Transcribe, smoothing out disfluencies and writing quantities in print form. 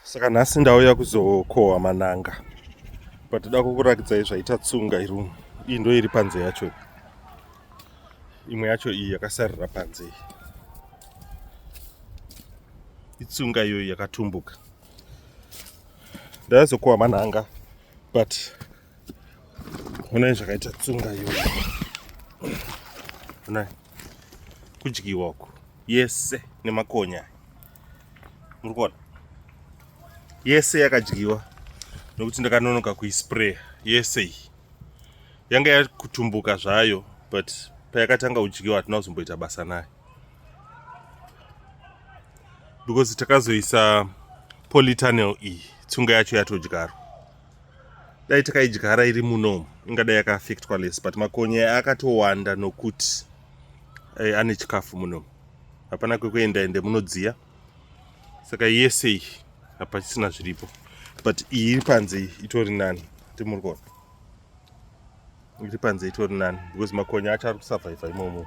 Saka nhasi ndauya kuzokohwa mananga, but toda kukurakidzai zvaita tsunga iri umu. Iyi ndo iri panze yacho, imwe yacho iyi yakasarira panze iyi itsunga iyoyi yakatumbuka. Ndazokohwa manhanga, but honai zvakaita tsunga iyoyi, honai kudyiwa uku yese nemakonya. Muri kuona yese yakadyiwa nokuti ndakanonoka kuisprayer. Yese iyi yanga yakutumbuka zvayo, but payakatanga kudyiwa hatina kuzomboita basa nayo because takazoisa polytunnel iyi tsunga yacho yatodyarwa. Dai takaidyara iri munomu ingadai yakaafectwa less, but makonye akatowanda nokuti ane chikafu munomu, hapana kwekuenda ende munodziya. Saka yese iyi hapachisina zviripo, but iyi iri panze iyi itori nani. Timuri kuona iri panze itori nani because makonye acho ari kusurviva imomo.